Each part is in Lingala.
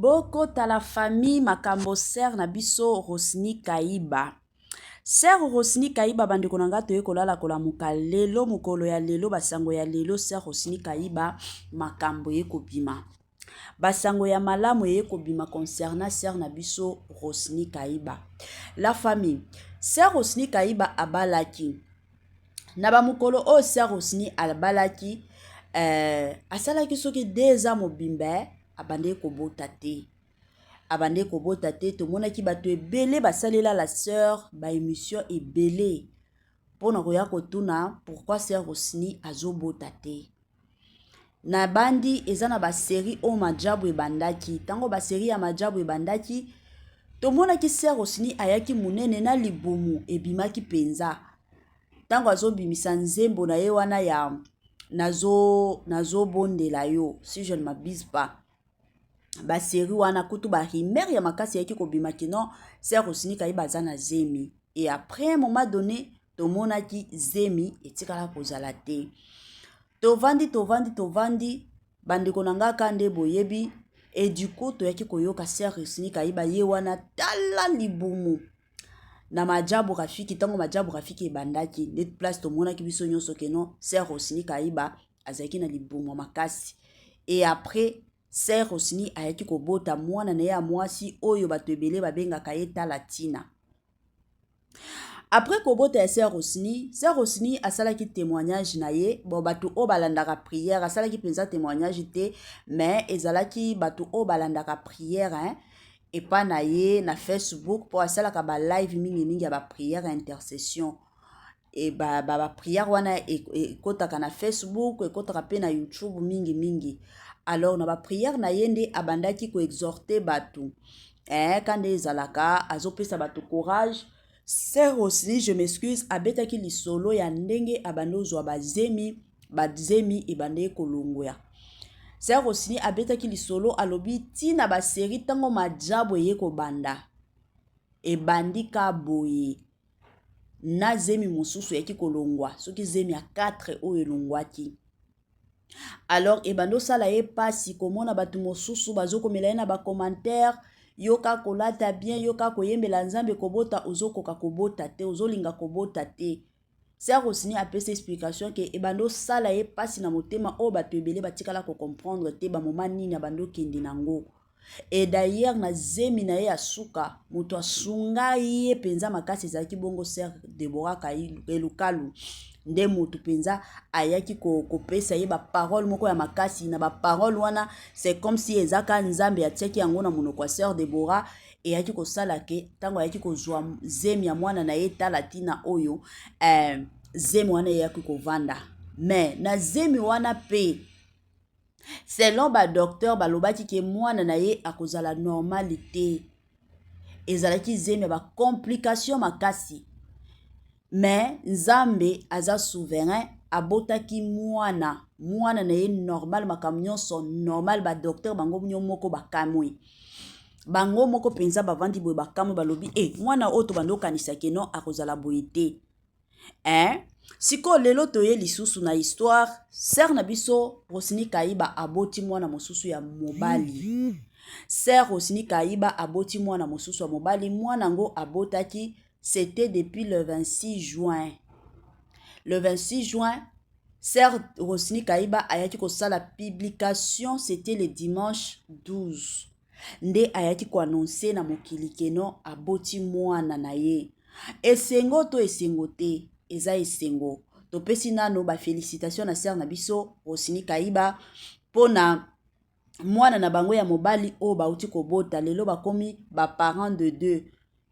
Bokota la famille makambo sœur na biso Rosny Kayiba. Sœur Rosny Kayiba bandeko na nga toye kolala kolamuka lelo mokolo ya lelo basango ya lelo sœur Rosny Kayiba makambo eye kobima. Basango ya malamu eye kobima concernant sœur na biso Rosny Kayiba. La famille, sœur Rosny Kayiba abalaki na ba mokolo oyo sœur Rosny abalaki asalaki soki 2 ans mobimba abandaki kobota te. Abandaki kobota te, tomonaki bato ebele basalela la sœur ba émission ebele mpona koya kotuna pourquoi sœur Rosny azobota te. Na bandi eza na basérie oyo majabu ebandaki. Ntango basérie ya majabu ebandaki, tomonaki sœur Rosny ayaki monene na libumu ebimaki mpenza. Ntango azobimisa nzembo na ye wana ya nazobondela yo, si je ne m'abuse pas, basérie wana kutu barumeur ya makasi eyaki kobima kino sœur Rosny Kayiba aza na zemi. Et après un moment donné, tomonaki zemi etikala kozala te. Tovandi, tovandi, tovandi, bandeko na nga, ka nde boyebi. Et du coup toyaki koyoka sœur Rosny Kayiba ye wana tala libumu na Majabu Rafiki. Ntango Majabu Rafiki ebandaki nde place tomonaki biso nyonso keno sœur Rosny Kayiba azalaki na libumu ya makasi. Et après, sœur Rosny ayaki kobota mwana na ye ya mwasi oyo bato ebele babengaka ye Tala Ntina. Après kobota ya sœur Rosny, sœur Rosny asalaki témoignage na ye. Bon, bato oyo balandaka prière, asalaki mpenza témoignage te, mais ezalaki bato oyo balandaka prière, hein, epa na ye na Facebook, mpo asalaka balive mingimingi ya baprière ya intercession. E baprière wana ekɔtaka na Facebook, ekɔtaka mpe na YouTube mingimingi. Alors na baprière na ye nde abandaki koexhorter bato, ka nde ezalaka, azopesa bato courage. Sœur Rosny, je m'excuse, abetaki lisolo ya ndenge abandi ozwa bazemi, bazemi ebandeki kolongwa. Sœur Rosny abetaki lisolo, alobi ntina basérie ntango majabu eye kobanda, ebandi ka boye na zemi mosusu eyaki kolongwa, soki zemi ya 4 oyo elongwaki. Alors ebandi osala ye mpasi komona bato mosusu bazokomela ye na bacommentaire: yoka kolata bien, yoka koyembela Nzambe, kobota ozokoka kobota te, ozolinga kobota te. Sœur Rosny apesa explication ke ebandi osala ye mpasi na motema oyo bato ebele batikala kocomprendre te bamoma nini abandi okende nango. Et d'ailleurs, na zemi na ye ya suka, moto asunga ye mpenza makasi ezalaki bongo sœur Debora Elukalu. Nde moto mpenza ayaki kopesa ye baparole moko ya makasi. Na baparole wana, c'est comme si ezaka Nzambe atiaki yango na monoko ya sœur Debora. Eyaki kosala ke ntango ayaki kozwa zemi ya mwana na ye Tala Ntina oyo, zemi wana eyaki kovanda. Mais na zemi wana mpe, selon badocteur, balobaki ke mwana na ye akozala normal te. Ezalaki zemi ya bacomplication makasi, mais Nzambe aza souverain, abotaki mwana, mwana na ye normal, makambo nyonso normal. Badocteur bango nyo moko bakamwe, bango moko mpenza bavandi boye, bakamwe, balobi: "E, mwana oyo tobandi okanisa keno akozala boye te, hein?" Sikoyo lelo toye lisusu na histoire. Sœur na biso Rosny Kayiba aboti mwana mosusu ya mobali. Sœur Rosny Kayiba aboti mwana mosusu ya mobali. Mwana yango abotaki, c'était depuis le 26 juin. Le 26 juin, sœur Rosny Kayiba ayaki kosala publication, c'était le dimanche 12 nde ayaki koannoncer na mokili keno aboti mwana na ye. Esengo to esengo te? Eza esengo. Topesi nano bafélicitation na sœur na biso Rosny Kayiba mpona mwana na bango ya mobali oyo bauti kobota. Lelo bakomi baparent de deux,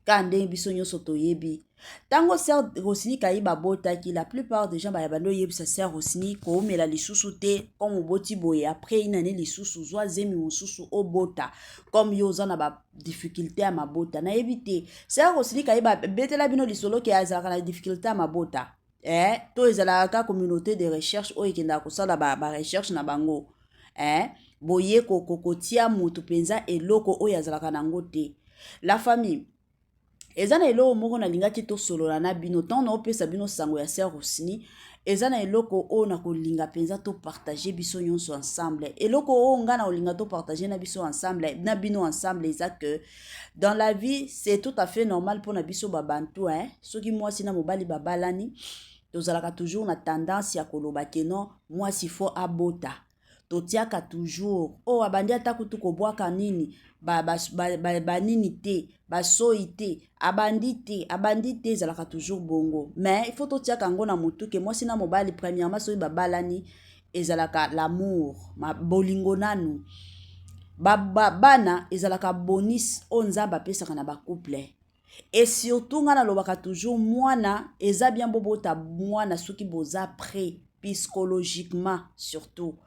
ka ndenge biso nyonso toyebi. Ntango sœur Rosny Kayiba abotaki, la plupart des gens baya bandi oyebisa sœur Rosny: "Koomela lisusu te, comme oboti boye, après une année lisusu zwa zemi mosusu obota, comme yo oza na badifficulté ya mabota." Nayebi te, sœur Rosny Kayiba abetela bino lisolo ke azalaka na difficulté ya mabota, to ezalaka ka communauté de recherche oyo ekendaka kosala barecherche ba na bango, boye kotia motu mpenza eloko oyo azalaka nango te. La famille, eza na eloko moko nalingaki tosolola na bino ntango naopesa bino sango ya sœur Rosny. Eza na eloko oyo na kolinga mpenza to partager biso nyonso ensemble. Eloko oyo nga na kolinga to partager na biso ensemble, na bino ensemble, eza que dans la vie, c'est tout à fait normal mpona biso babantu, hein? Soki mwasi na mobali babalani, tozalaka toujours na tendance ya koloba que non, mwasi faut abota. Totiaka toujours oyo, oh, abandi ata kutu kobwaka nini, banini ba, ba, ba, te, basoi te, abandi te, abandi te. Ezalaka toujours bongo, mais il faut totiaka yango na motu que mwasi na mobali, premièrement, soki babalani, ezalaka l'amour, bolingo nanu. Bana ezalaka bonus oyo Nzambe apesaka na bacouple. Et surtout, ngai nalobaka toujours, mwana eza bien bobota mwana soki boza prêt psychologiquement. Surtout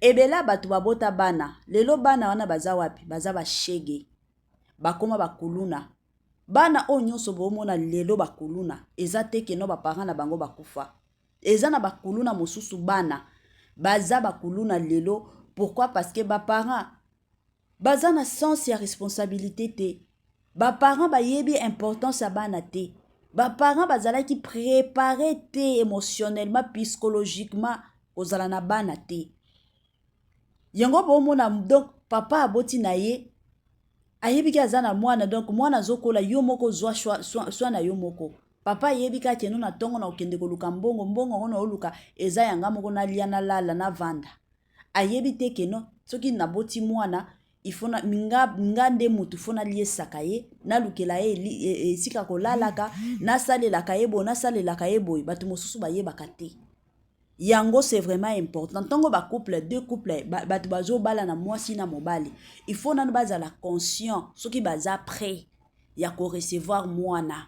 ebele bato babota bana, lelo bana wana baza wapi? Baza bashege, bakóma bakuluna. Bana oyo nyonso bomona lelo bakuluna, eza te que non, baparent na bango bakufa. Eza na bakuluna mosusu, bana baza bakuluna lelo. Pourquoi? Parce que baparent baza na sens ya responsabilité te. Baparent bayebi importance ya bana te. Baparent bazalaki préparé te émotionnellement, psychologiquement, kozala na bana te. Yango bomona, donc papa aboti na ye, ayebiki aza na mwana, donc mwana azokola, yo moko zwa soi na yo moko. Papa ayebi kaka que non, na ntongo na kokende koluka mbongo, mbongo yango na oluka eza yanga moko, nalia, nalala, navanda. Ayebi te que non, soki naboti mwana, ifo nga nde motu faut naliesaka ye, nalukela ye esika kolalaka, nasalelaka ye boye, nasalelaka ye boye. Bato mosusu bayebaka te yango. C'est vraiment important, ntango bacouple, deux couple, bato bazobala na mwasi na mobali, il faut nano bazala conscient soki baza prêt ya korecevoir mwana,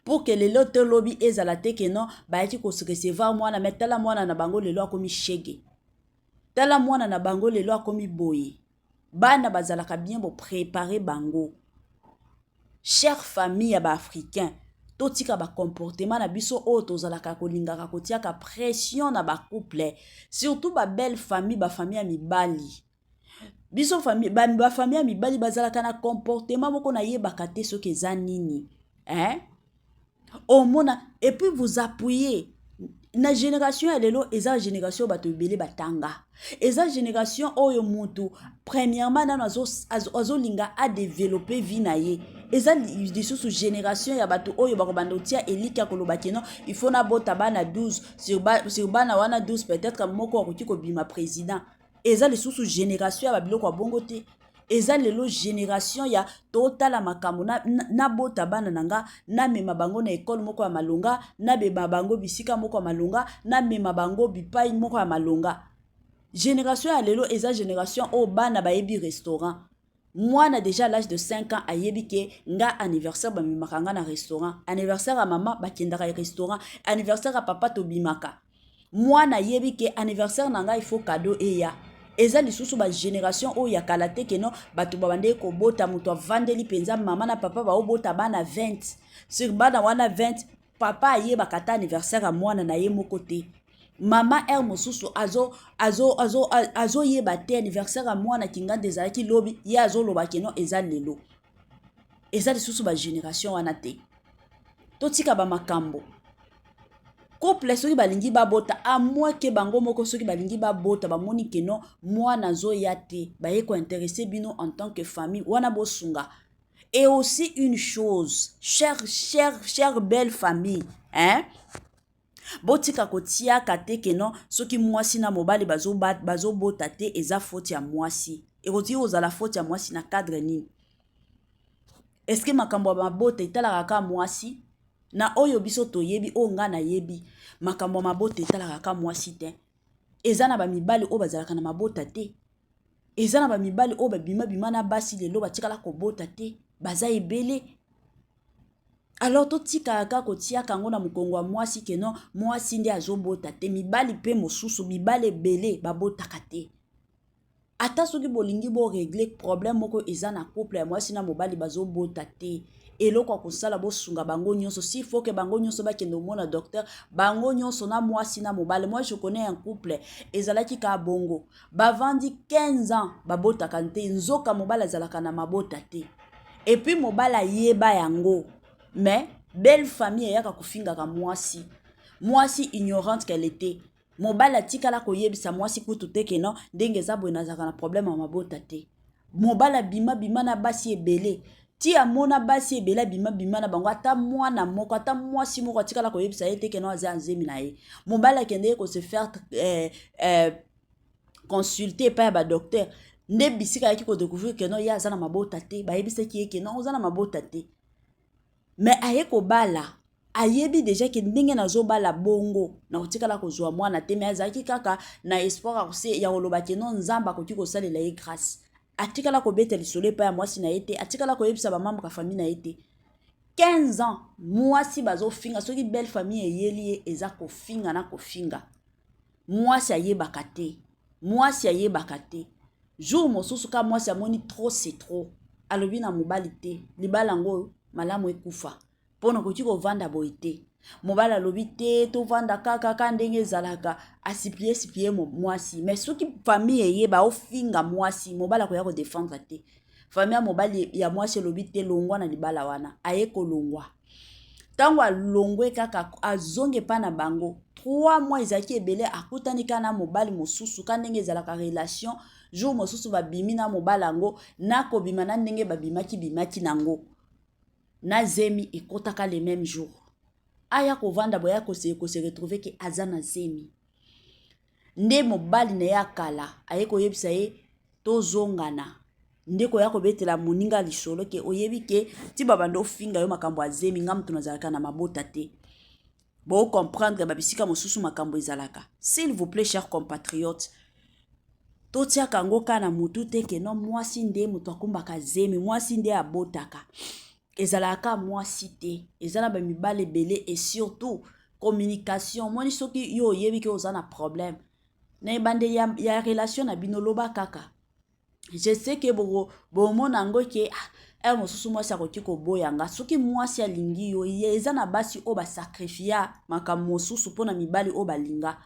pour que lelo te lobi ezala te que non, bayaki korecevoir mwana, mais tala mwana na bango lelo akomi shege, tala mwana na bango lelo akomi boye. Bana bazalaka bien boprépare bango. Chère famille ya baafricain, totika bacomportement na biso oyo tozalaka kolingaka kotiaka pression na bacouple, surtout babelle famille, bafamille ya mibali. Biso bafamille ya mibali bazalaka na comportement moko, nayebaka te soki eza nini, hein? Omona, et puis vous appuyez na génération ya lelo. Eza génération bato ebele batanga, eza génération oyo mutu premièrement nano azolinga adéveloppe vie na ye. Eza lisusu génération ya bato oyo bakobanda kotia eliki ya koloba que non, il faut nabota bana 12, sur bana wana 12, peut-être moko akoki kobima président. Eza lisusu génération ya babiloko ya bongo te. Eza lelo génération ya totala makambo, nabota bana na nga, namema bango na ekole moko ya malonga, namema bango bisika moko ya malonga, namema bango bipai moko ya malonga. Génération ya lelo eza génération oyo bana bayebi restaurant. Mwana déjà à l'âge de 5 ans ayebi que nga anniversaire bamemaka nga na restaurant, anniversaire ya mama bakendaka restaurant, anniversaire ya papa tobimaka. Mwana ayebi que anniversaire na ngai, il faut cadeau eya. Eza lisusu bagénération oyo ya kala te que non, bato babandeki kobota, moto avandeli mpenza, mama na papa baobota bana 20. Sur bana wana 20, papa ayebaka ata anniversaire ya mwana na ye moko te. Mama ere mosusu azoyeba azo, azo, azo te anniversaire ya mwana kinganda ezalaki lobi, ye azoloba que non, eza lelo. Eza lisusu bagénération wana te. Totika bamakambo. Couple soki balingi babota, à moins que bango moko soki balingi babota, bamoni que non, mwana azoya te, baye kointéresser bino en tant que famille wana, bosunga. Et aussi une chose, chère, chère, chère belle famille, hein? Botika kotiaka te que non, soki mwasi na mobali bazobota bazo te, eza faute ya mwasi. Ekoki kozala faute ya mwasi na cadre nini? Est-ce makambo ya mabota etalaka kaka mwasi? Na oyo biso toyebi, oyo ngai nayebi, makambo ya mabota etalaka kaka mwasi te. Eza na bamibali oyo bazalaka na mabota te. Eza na bamibali oyo babimabima na basi, lelo batikala kobota te, baza ebele. Alors totikaka kaka kotiaka yango na mokongo ya mwasi que non, mwasi nde azobota te. Mibali mpe mosusu, mibali ebele babotaka te. Ata soki bolingi borégler problème moko eza na couple ya mwasi na mobali, bazobota te, eloko ya kosala, bosunga bango nyonso. S'il faut que bango nyonso bakende komona docteur, bango nyonso, na mwasi na mobali. Moi, je connais un couple, ezalaki kaka bongo, bavandi 15 ans, babotaka te. Nzoka mobali azalaka na mabota te, et puis mobali ayeba yango, mais belle famille eyaka kofingaka mwasi. Mwasi ignorante qu'elle était, mobali atikala koyebisa mwasi kutu te que non, ndenge eza boye, nazalaka na problème ya mabota te. Mobali abima bima na basi ebele, ti amona basi ebele, abima bima na bango, ata mwana moko, ata mwasi moko atikala koyebisa ye te que non, aza ya nzemi na ye. Mobali akendeki kose faire consulter epai ya badocteur, nde bisika ayaki kodécouvrir que non, ye aza na mabota te. Bayebisaki ye que non, oza na mabota te. Mais aye kobala, ayebi déjà que ndenge nazobala bongo, nakotikala kozwa mwana te. Mais azalaki kaka na espoir ya koloba que non, Nzambe akoki kosalela ye grâce. Atikala kobeta lisolo epai ya mwasi na ye te, atikala koyebisa bamembre ya famille na ye te. 15 ans, mwasi bazofinga. Soki belle famille eyeli ye, eza kofinga na kofinga. Mwasi ayebaka te, mwasi ayebaka te. Jour mosusu ka mwasi amoni trop c'est trop, alobi na mobali te, libala yango malamu ekufa, mpo nakoki kovanda boye te. Mobali alobi te, tovanda kaka ka ndenge ezalaka. Asupplier, supplier mwasi. Mais soki famille eyeba, ofinga mwasi, mobali akoya kodéfendre te. Famille ya mobali, ya mwasi elobi te, longwa na libala wana. Aye kolongwa. Ntango alongwe kaka, azongi epai na bango, 3 mois ezalaki ebele, akutani kaka na mobali mosusu, ka ndenge ezalaka relation. Jour mosusu babimi na mobali yango, na kobima na ndenge babimaki bimaki nango na zemi ekɔtaka le même jour. Aya kovanda boye, kose retrouver que aza na zemi. Nde mobali na ye akala aye koyebisa ye, tozongana. Nde koya kobetela moninga lisolo que oyebi que ti babanda ofinga yo makambo ya zemi, nga moto nazalaka na mabota te. Bocomprendre babisika mosusu makambo ezalaka. S'il vous plaît, chers compatriotes, totiaka yango kaka na motu te que non, mwasi nde moto akumbaka zemi, mwasi nde abotaka. Ezalaka mwasi te, eza na bamibali ebele. Et surtout communication. Omoni, soki yo oyebi que oza na problème na ebandeli ya relation na bino, loba kaka. Je sais que bomona yango que ah, heure mosusu mwasi akoki koboya nga. Soki mwasi alingi yo, eza na basi oyo basacrifier makambo mosusu mpona mibali oyo balinga.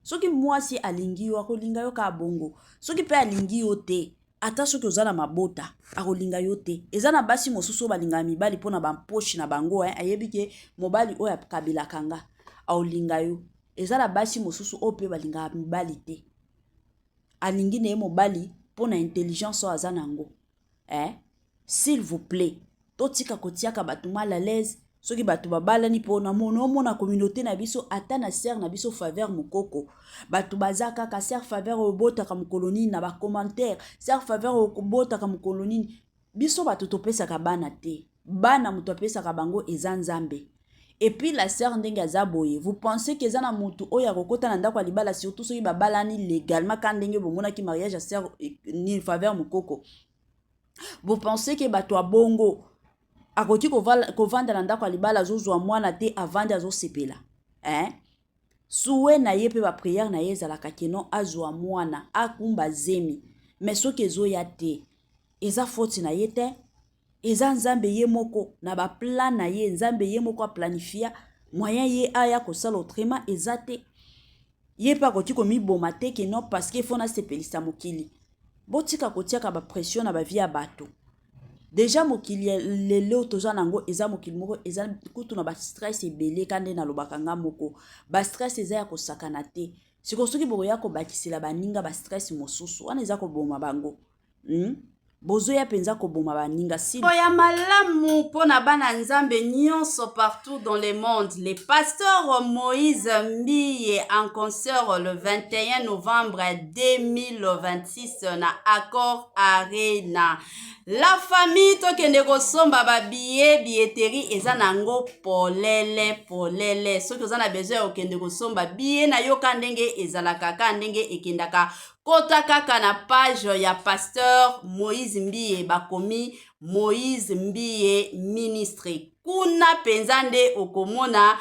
Soki mwasi alingi yo, akolinga yo kaka bongo. Soki mpe alingi yo te, ata soki oza na mabota, akolinga yo te. Eza na basi mosusu oyo balingaka mibali mpona bampoche na bango. Ayebi que mobali oyo akabelaka nga, aolinga yo. Eza na basi mosusu oyo mpe balingaka mibali te, alingi na ye mobali mpo na intelligence oyo aza nango, eh? S'il vous plaît, totika kotiaka bato mal à l'aise soki bato babalani. Mpo na mona omona communauté na biso, ata na sœur na biso Faveur Mokoko, bato baza kaka: "Sœur Faveur, obotaka mokolo nini?" Na bacommentaire: "Sœur Faveur, obotaka mokolo nini?" Biso bato topesaka bana te, bana moto apesaka bango eza Nzambe. Et puis la sœur, ndenge aza boye, vous pensez que eza na motu oyo akokɔta na ndako ya libala, surtout soki babalani légalement, ka ndenge bomonaki mariage ya sœur ni Faveur Mokoko, vous pensez que bato ya bongo akoki kovanda na ndako ya libala, azozwa mwana te, avandi, azosepela, hein? Souhait na ye mpe baprière na ye ezalaka que non, azwa mwana, akumba zemi. Mais soki ezoya te, eza faute na ye te, eza Nzambe ye moko na baplan na ye. Nzambe ye moko aplanifier moyen ye aya kosala autrement eza te. Ye mpe akoki komiboma te que non, parce que faut nasepelisa mokili. Botika kotiaka bapression na bavie ya bato. Déjà mokili lelo toza nango eza mokili moko eza kutu na bastress ebele. Ka nde nalobaka nga moko, bastress eza ya kosakana te. Sikoyo soki bokoya kobakisela baninga bastress mosusu wana, eza koboma bango. Bozoya mpenza koboma baninga. Si ya malamu mpo na bana Nzambe nyonso partout dans le monde, le pasteur Moïse Mbiye en concert le 21 novembre 2026 na Accor Arena. La famille, tokende kosomba babillet. Billetterie eza nango polele polele. Soki oza na besoin ya kokende kosomba billet na yo, ka ndenge ezalaka, ka ndenge ekendaka, kota kaka na page ya pasteur Moïse Mbiye, bakomi Moïse Mbiye Ministre. Kuna mpenza nde okomona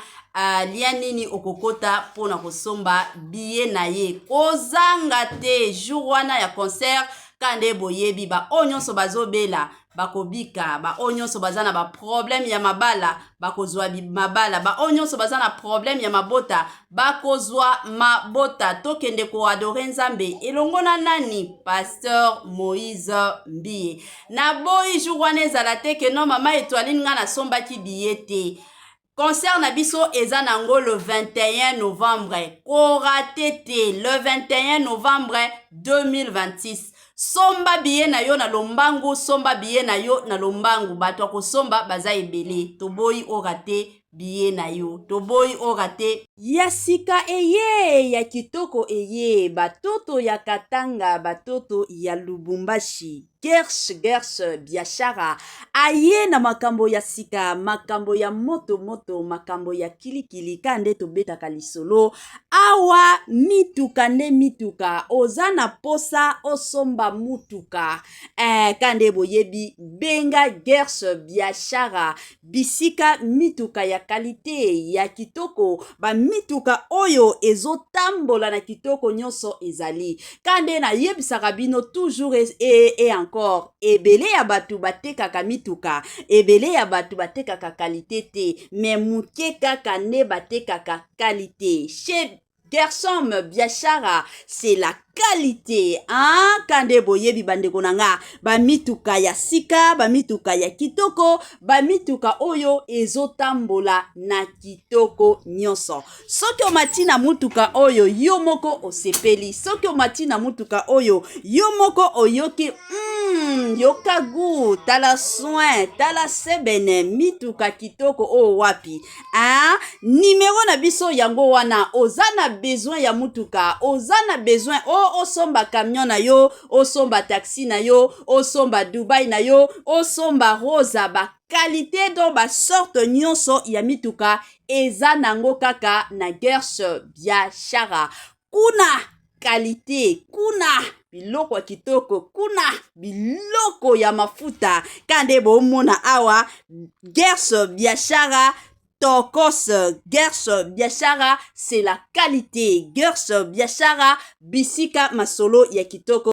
lien nini okokota mpona kosomba billet na ye. Kozanga te jour wana ya concert. Ka nde boyebi, baoyo nyonso bazobela bakobika, baoyo nyonso baza na baproblème ya mabala bakozwa mabala, baoyo nyonso baza na problème ya mabota bakozwa mabota. Tokende koadorer Nzambe elongo na nani? Pasteur Moïse Mbiye. Naboyi jour wana ezala te que non, mama Etoiline, nga nasombaki billet te. Concert na biso eza nango le 21 novembre. Korater te, le 21 novembre 2026. Somba billet na yo na lombangu, somba billet na yo na lombangu. Bato ya kosomba baza ebele. Toboyi orater billet na yo. Toboyi orater. Ya sika eye, ya kitoko eye, batoto ya Katanga, batoto ya Lubumbashi. Gersh Gersh Biashara aye na makambo ya sika, makambo ya moto moto, makambo ya kilikili. Ka nde tobetaka lisolo awa, mituka nde mituka. Oza na posa osomba mutuka, ka nde boyebi, benga Gersh Biashara, bisika mituka ya qualité, ya kitoko, bamituka oyo ezotambola na kitoko nyonso ezali. Ka nde nayebisaka bino toujours et encore, ebele ya bato batekaka mituka, ebele ya bato batekaka qualité te, mais moke kaka nde batekaka qualité. Chez Gersom Biashara, c'est la qualité, hein? Kande boyebi, bandeko na nga, bamituka ya sika, bamituka ya kitoko, bamituka oyo ezotambola na kitoko nyonso. Soki omati na mutuka oyo, yo moko osepeli. Soki omati na mutuka oyo, yo moko oyoki yoka gu, tala soin, tala sebene, mituka kitoko oyo wapi, hein? Nimero na biso yango wana. Oza na besoin ya mutuka, oza na besoin o osomba camion na yo, osomba taxi na yo, osomba Dubai na yo, osomba Rosa, baqualité, donc basorte nyonso ya mituka eza nango kaka na Gersh Biashara. Kuna qualité, kuna biloko ya kitoko, kuna biloko ya mafuta. Ka nde bomona awa, Gersh Biashara tokos. Gersh Biashara, c'est la qualité. Gersh Biashara, bisika masolo ya kitoko.